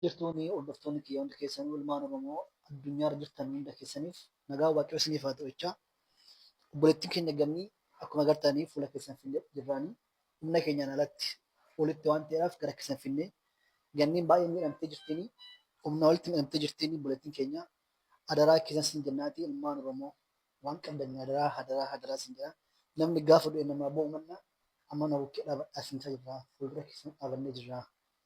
Jirtuuni hordoftoonni kiyya hundi keessanuu ilmaan Oromoo addunyaarra jirtan hunda keessaniif nagaa waaqayyo isiniif haa ta'u jechaa obboleettiin keenya gammii akkuma agartanii fuula keessan finnee jirraanii humna keenyaan alatti olitti waan ta'eedhaaf gara keessan finnee ganniin baay'ee miidhamtee jirtiini humna olitti miidhamtee jirtiini obboleettiin keenya adaraa keessan sin jennaati ilmaan Oromoo waan qabdanii adaraa adaraa adaraa sin jedha namni gaafa du'e namaa bo'u manna amma na bukkee dhaabadhaa sin jirra fuuldura keessan dhaabannee jirra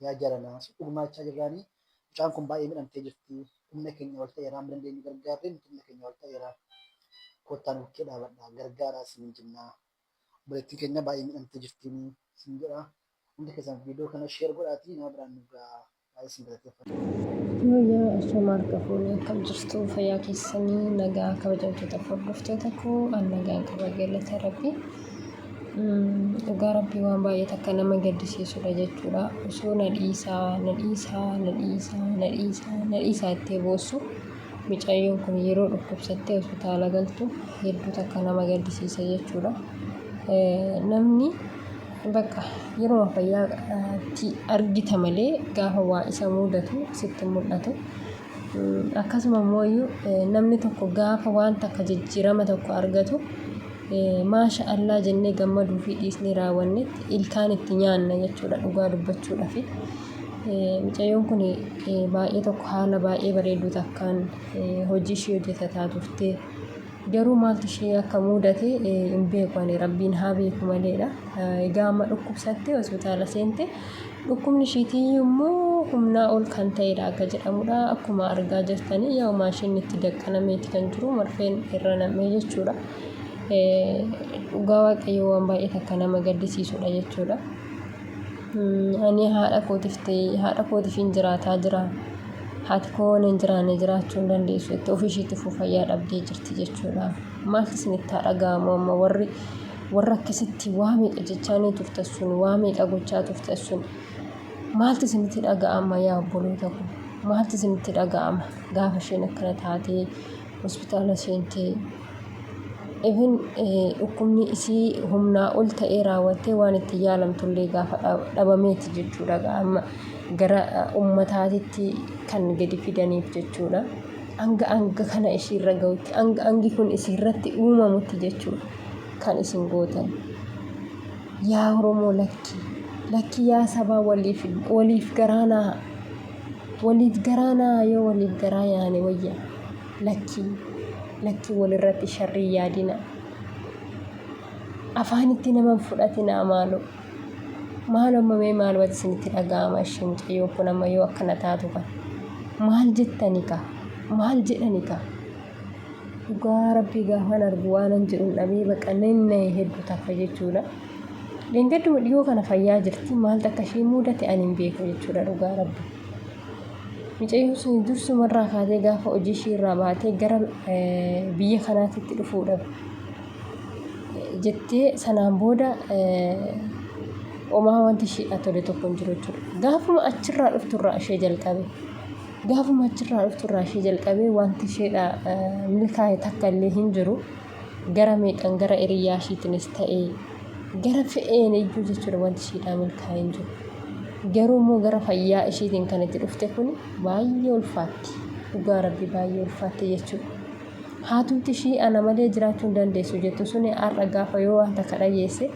Yaa jarana si dhugumaa jechaa jirraanii mucaan kun baay'ee midhamtee jirti humna keenya ol ta'eera amma dandeenyu gargaarree nuti humna keenya ol ta'eera koottaa nu bukkee dhaabadha gargaaraa isiniin jenna obboleettiin keenya baay'ee midhamtee jirtiin isin jedha hundi keessan viidiyoo kana sheer godhaatii nama biraan nu ga'a baay'ee isin galateeffanna. Yooyyaa ashama harka fuunee akkam jirtu fayyaa keessanii nagaa kabajamtoota hordoftoota koo an nagaan qaba galata rabbi. Dhugaa rabbii waan baay'ee takka nama gaddisiisudha jechuudha. Osoo na dhiisaa, na dhiisaa, na dhiisaa, na dhiisaa, na dhiisaa jettee boossu micayyoon kun yeroo dhukkubsattee hospitaala galtu hedduu takka nama gaddisiisa jechuudha. Namni bakka yeroo fayyaatti argita malee gaafa waa isa mudatu sitti hin mul'atu. Akkasuma immoo namni tokko gaafa waan takka jijjiirama tokko argatu maasha allaa jennee gammaduu fi dhiisnee raawwannetti ilkaan itti nyaanna jechuudha dhugaa dubbachuudhafi. Mucayyoon kun baay'ee tokko haala baay'ee bareedduu takkaan hojii ishii hojjetataa turte. Garuu maaltu ishee akka muudate hin beeku ani rabbiin haa beeku maleedha. Egaa amma dhukkubsattee hospitaala seente dhukkubni ishiitiyyuu immoo humnaa ol kan ta'edha akka jedhamudha. Akkuma argaa jirtanii yaa maashinni itti daqqanameeti kan jiru marfeen irra nam'ee jechuudha. Dhugaa waaqayyoo waan baay'ee takka nama gaddisiisudha jechuudha. Ani haadha kootiif ta'e haadha kootiif hin jiraataa jira. Haati koo waan hin jiraanne jiraachuu hin dandeessu jettee ofii ishiitiifuu fayyaa dhabdee jirti jechuudha. Maaltu isinitti haa dhaga'amu amma warri warra akkasitti waa meeqa jechaanii turtan sun waa meeqa gochaa turtan sun maaltu isinitti dhaga'ama yaa obboloota koo maaltu isinitti dhaga'ama gaafa isheen akkana taatee hospitaala seentee even dhukkubni isii humnaa ol ta'ee raawwattee waan itti yaalamtullee gaafa dhabameeti jechuudha amma gara ummataatitti kan gadi fidaniif jechuudha. Hanga hanga kana ishiirra gahutti hanga hangi kun isiirratti uumamutti jechuudha kan isin gootan. Yaa Oromoo lakki lakki yaa sabaa waliif waliif garaa naa waliif garaa naa yoo waliif garaa yaane wayya. Lakkii lakkii walirratti sharrii yaadina. Afaanitti nama hin fudhatinaa maaloo. Maaloo amma mee maalumatu isinitti dhaga'ama ishee mucayyoon kun amma yoo akkana taatu kan. Maal jettani kaa? Maal jedhani kaa? Dhugaa rabbii gaafan argu waanan jedhun dhabee baqa nan nahe hedduu takka jechuudha. Dheengadduma dhiyoo kana fayyaa jirti maaltu akka ishee mudate ani hin beeku jechuudha dhugaa rabbii. Mucayyoon sun dursumarraa kaatee gaafa hojii ishii irraa baatee gara biyya kanaatitti dhufuudhaaf jettee sanaan booda homaa wanti ishiidhaa tole tokko hin jiru jechuudha. Gaafuma achirraa dhufturraa ishee jalqabe. Gaafuma achirraa dhufturraa ishee jalqabee wanti isheedhaa milkaa'e takka illee hin jiru. Gara meeqan gara hiriyyaa ishiitiinis ta'ee gara fe'een iyyuu jechuudha wanti ishiidhaa milkaa'e hin jiru. Garuu immoo gara fayyaa ishiitiin kan itti dhufte kun baay'ee ulfaatti. Dhugaa rabbi baay'ee ulfaatti jechuudha. Haatumti ishii ana malee jiraachuu hin dandeessu jettu suni har'a gaafa yoo waan takka dhageesse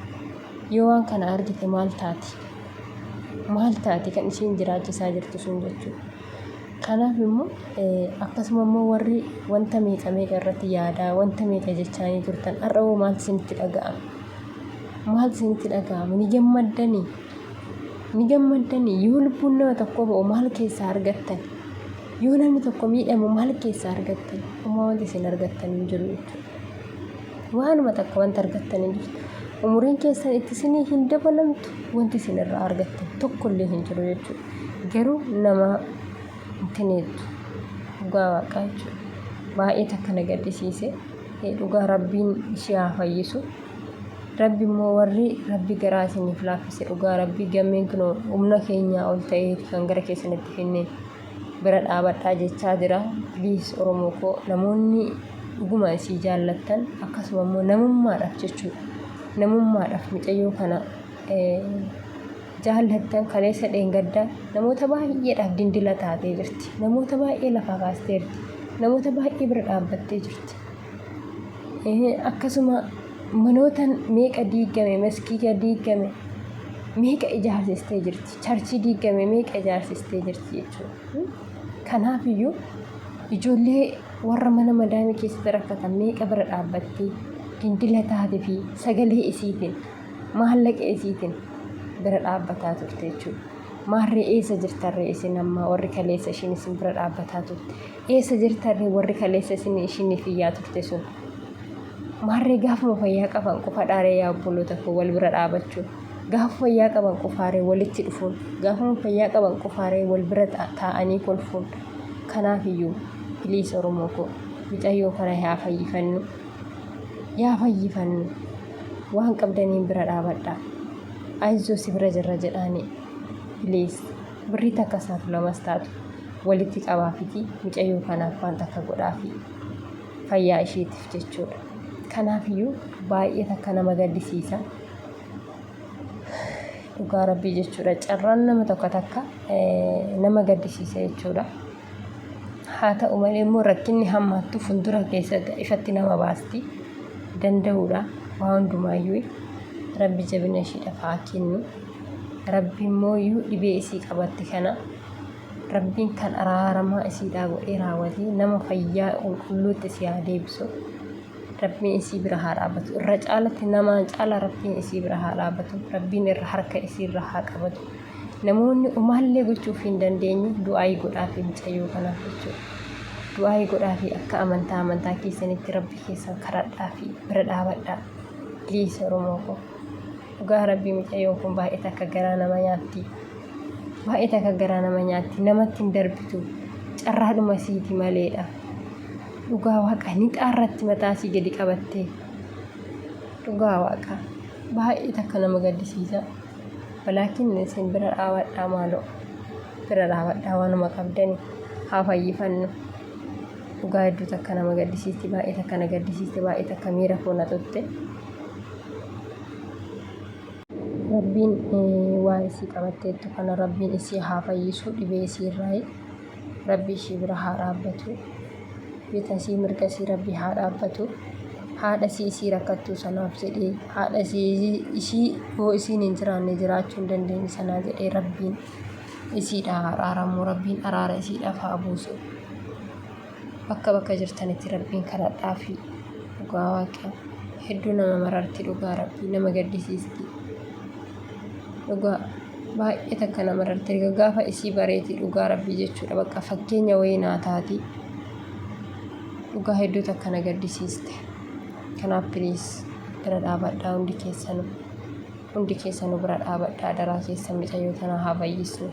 yoo waan kana argite maal taati? Maal taati kan ishiin jiraachisaa jirtu sun jechuudha. Kanaaf immoo akkasuma immoo warri wanta meeqa meeqa irratti yaadaa wanta meeqa jechaanii turtan har'a hoo maaltu isinitti dhaga'ama? Maaltu isinitti dhaga'ama? Ni gammaddanii? Ni gammaddanii? Yoo lubbuun nama tokkoo ba'u maal keessaa argattan? Yoo namni tokko miidhamu maal keessaa argattan? Homaa wanti isin argattan hin jiru jechuudha. Waanuma takka wanta argattan hin jirtu. Umuriin keessan itti isinii hin dabalamtu wanti isin irraa argattan tokkollee hin jiru jechuudha. Garuu nama intineettu dhugaa waaqaa jechuudha. Baay'ee takka na gaddisiise. Dhugaa rabbiin ishee haa fayyisu. Rabbi immoo warri rabbi garaa isiniif laaffise dhugaa rabbi gammeen kunoo humna keenyaa ol ta'ee kan gara keessanitti finne bira dhaabadhaa jechaa jira. Please Oromoo koo namoonni dhuguma isii jaallattan akkasuma immoo namummaadhaaf jechuudha. Namummaadhaaf mucayyoo kana jaallattan kaleessa dheengaddaa namoota baay'eedhaaf dindila taatee jirti. Namoota baay'ee lafaa kaasteerti. Namoota baay'ee bira dhaabbattee jirti. Akkasuma manoota meeqa diigame, maskiiga diigame meeqa ijaarsistee jirti. Charchii diigame meeqa ijaarsistee jirti jechuudha. Kanaaf iyyuu ijoollee warra mana madaamii keessatti rakkatan meeqa bira dhaabbattee dindila taate fi sagalee isiitiin maallaqa isiitiin bira dhaabbataa turte jechuudha. Maarree eessa jirtarree isin amma warri kaleessa ishiin isin bira dhaabbataa turte? Eessa jirtarree warri kaleessa isin ishiniif iyyaa turte sun? Maarree gaafuma fayyaa qaban qofa dhaaree yaa obboloota koo wal bira dhaabachuun. Gaafa fayyaa qaban qofaaree walitti dhufuun. Gaafuma fayyaa qaban qofaaree wal bira taa'anii kolfuun. Kanaaf iyyuu please Oromoo koo micayyoo kana yaa fayyifannu. Yaa fayyifannu. Waan qabdaniin bira dhaabadhaa. Ayizoo si bira jirra jedhaani. Please birrii takkas taatu lamas taatu walitti qabaafiti micayyoo kanaaf waan takka godhaafi. Fayyaa isheetiif jechuudha. Kanaaf iyyuu baay'ee takka nama gaddisiisa. Dhugaa rabbii jechuudha. Carraan nama tokko takka nama gaddisiisa jechuudha. Haa ta'u malee immoo rakkinni hammaattu fuuldura keessa ifatti nama baasti. Danda'uudha waa hundumaayyuu. Rabbi jabina ishiidhaaf haa kennu. Rabbi immoo iyyuu dhibee isii qabatte kana Rabbiin kan araaramaa isiidhaa godhee raawwatee nama fayyaa qulqulluutti isii haa deebisu. Rabbiin isii bira haa dhaabatu. Irra caalatti namaan caala Rabbiin isii bira haa dhaabatu. Rabbiin irra harka isii irra haa qabatu. Namoonni umaallee gochuuf hin dandeenye du'aayii godhaafii mucayyoo kanaaf jechuudha. Du'aayii godhaafii akka amantaa amantaa keessanitti Rabbi keessan kadhadhaafii bira dhaabadhaa. Please Oromoo koo. Dhugaa Rabbii mucayyoon kun baay'ee takka garaa nama nyaatti. Baay'ee takka garaa nama nyaatti. Namatti hin darbitu. Carraadhuma isiiti maleedha. Dhugaa waaqa ni xaarratti mataa isii gadi qabattee. Dhugaa waaqa baay'ee takka nama gaddisiisa. Walaakin isin bira dhaabadhaa maaloo. Bira dhaabadhaa waanuma qabdani haa fayyifannu. Dhugaa hedduu takka nama gaddisiisti baay'ee takka na gaddisiiste baay'ee takka miira koo na tuqxe. Rabbiin waan isii qabatteettu kana Rabbiin isii haa fayyisu dhibee isii irraayi Rabbi ishii bira haa dhaabbatu bita isii mirga isii Rabbi haa dhaabbatu haadha isii isii rakkattuu sanaaf jedhee haadha isii ishii yoo isiin hin jiraanne jiraachuu hin dandeenye sanaa jedhee Rabbiin isiidha haa araaramuu Rabbiin araara isiidhaaf haa buusu bakka bakka jirtanitti Rabbiin kadhadhaafi dhugaa waaqa hedduu nama mararti dhugaa Rabbii nama gaddisiisti dhugaa baay'ee takka nama mararti erga gaafa isii bareeti dhugaa Rabbii jechuudha bakka fakkeenya wayii naa taati dhugaa hedduu takka na gaddisiiste kanaaf please bira dhaabadhaa hundi keessanuu. Hundi keessanu bira dhaabadha adaraa keessan micayyoo tana haa fayyisnu.